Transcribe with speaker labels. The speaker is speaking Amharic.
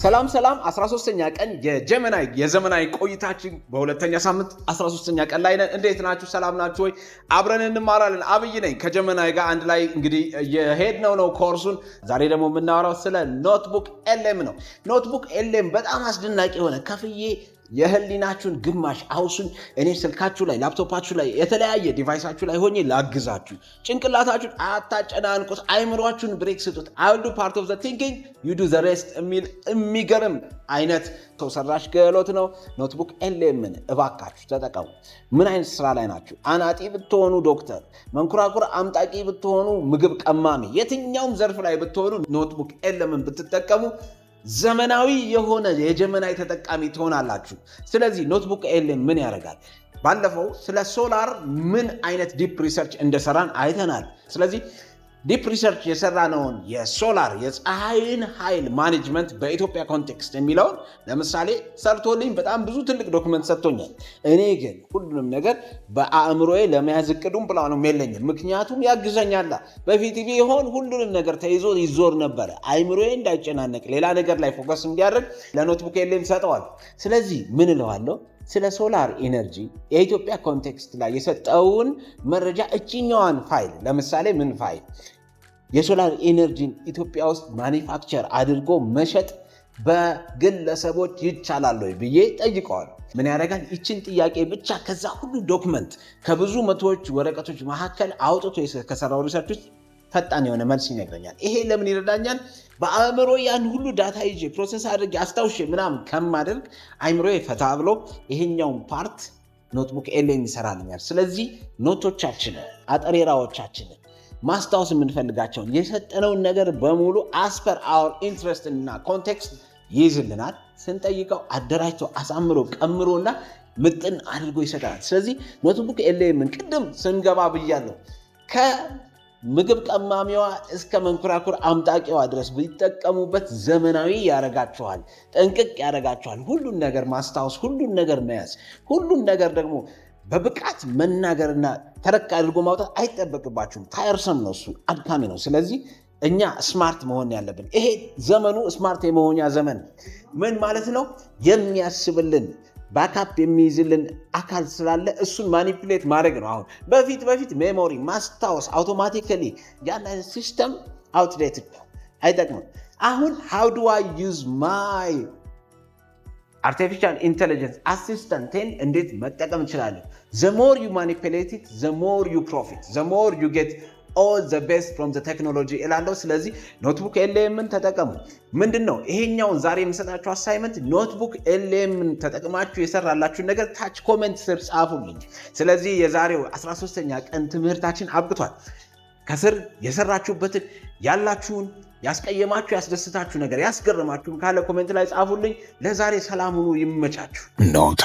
Speaker 1: ሰላም ሰላም፣ 13ኛ ቀን የ Gemini የዘመናዊ ቆይታችን በሁለተኛ ሳምንት 13ኛ ቀን ላይ ነን። እንዴት ናችሁ? ሰላም ናችሁ ወይ? አብረን እንማራለን። አብይ ነኝ ከ Gemini ጋር አንድ ላይ እንግዲህ የሄድነው ነው ኮርሱን። ዛሬ ደግሞ የምናወራው ስለ NotebookLM ነው። NotebookLM በጣም አስደናቂ የሆነ ከፍዬ የህሊናችሁን ግማሽ አውሱን እኔ ስልካችሁ ላይ፣ ላፕቶፓችሁ ላይ፣ የተለያየ device ኣችሁ ላይ ሆኜ ላግዛችሁ። ጭንቅላታችሁን አታጨናንቁት፣ አይምሯችሁን break ስጡት። "I'll do part of the thinking, you do the rest" የሚል የሚገርም አይነት ሰው ሰራሽ ክህሎት ነው። NotebookLM ን እባካችሁ ተጠቀሙ። ምን አይነት ስራ ላይ ናችሁ? አናጢ ብትሆኑ ዶክተር፣ መንኮራኩር አምጣቂ ብትሆኑ ምግብ ቀማሚ፣ የትኛውም ዘርፍ ላይ ብትሆኑ NotebookLM ን ብትጠቀሙ ዘመናዊ የሆነ የ Gemini ተጠቃሚ ትሆናላችሁ። ስለዚህ NotebookLM ምን ያደርጋል? ባለፈው ስለ ሶላር ምን አይነት deep research እንደሰራን አይተናል። ስለዚህ deep research የሰራነውን የሶላር የፀሐይን ኃይል management በኢትዮጵያ context የሚለውን ለምሳሌ ሰርቶልኝ በጣም ብዙ ትልቅ document ሰጥቶኛል። እኔ ግን ሁሉንም ነገር በአእምሮዬ ለመያዝ እቅዱም ፕላኑም የለኝም። ምክንያቱም ያግዘኛላ። በፊት ቢሆን ሁሉንም ነገር ተይዞ ይዞር ነበረ። አይምሮዬ እንዳይጨናነቅ፣ ሌላ ነገር ላይ focus እንዲያደርግ ለ NotebookLM ሰጠዋል። ስለዚህ ምን እለዋለሁ? ስለ solar energy የኢትዮጵያ context ላይ የሰጠውን መረጃ እችኛዋን ፋይል ለምሳሌ ምን ፋይል የ solar energy ን ኢትዮጵያ ውስጥ manufacture አድርጎ መሸጥ በግለሰቦች ይቻላል ወይ ብዬ ጠይቀዋል። ምን ያደርጋል? ይችን ጥያቄ ብቻ ከዛ ሁሉ document ከብዙ መቶዎች ወረቀቶች መካከል አውጥቶ ከሰራው research ውስጥ ፈጣን የሆነ መልስ ይነግረኛል። ይሄ ለምን ይረዳኛል? በአእምሮ ያን ሁሉ data ይዤ process አድርጌ አስታውሼ ምናምን ከማደርግ አይምሮ ፈታ ብሎ ይሄኛውን part NotebookLM ይሰራልኛል። ስለዚህ note ኦቻችንን፣ አጠሬራዎቻችንን፣ ማስታወስ የምንፈልጋቸውን የሰጠነውን ነገር በሙሉ as per our interest እና context ይይዝልናል። ስንጠይቀው አደራጅቶ፣ አሳምሮ፣ ቀምሮና ምጥን አድርጎ ይሰጠናል። ስለዚህ NotebookLM ን ቅድም ስንገባ ብያለሁ፣ ከምግብ ቀማሚዋ እስከ መንኮራኩር አምጣቂዋ ድረስ ቢጠቀሙበት ዘመናዊ ያረጋችኋል፣ ጥንቅቅ ያረጋችኋል። ሁሉን ነገር ማስታወስ፣ ሁሉን ነገር መያዝ፣ ሁሉን ነገር ደግሞ በብቃት መናገርና ተረክ አድርጎ ማውጣት አይጠበቅባችሁም። Tiresome ነው እሱ፣ አድካሚ ነው። ስለዚህ እኛ smart መሆን ያለብን፣ ይሄ ዘመኑ smart የመሆኛ ዘመን ምን ማለት ነው? የሚያስብልን፣ backup የሚይዝልን አካል ስላለ እሱን manipulate ማድረግ ነው። አሁን በፊት በፊት memory ማስታወስ automatically ያን አይነት system outdated ነው፣ አይጠቅምም። አሁን how do I use my artificial intelligence assistant ኤን እንዴት መጠቀም እችላለሁ? The more you manipulate it, the more you profit, the more you get all the best from the technology እላለሁ። ስለዚህ NotebookLM ን ተጠቀሙ። ምንድን ነው ይሄኛውን ዛሬ የምሰጣችሁ assignment? NotebookLM ን ተጠቅማችሁ የሰራላችሁን ነገር ታች comment ስር ጻፉልኝ። ስለዚህ የዛሬው 13ኛ ቀን ትምህርታችን አብቅቷል። ከስር የሰራችሁበትን ያላችሁን፣ ያስቀየማችሁ፣ ያስደስታችሁ ነገር፣ ያስገረማችሁም ካለ comment ላይ ጻፉልኝ። ለዛሬ ሰላም ሁኑ፣ ይመቻችሁ።
Speaker 2: ኖታ።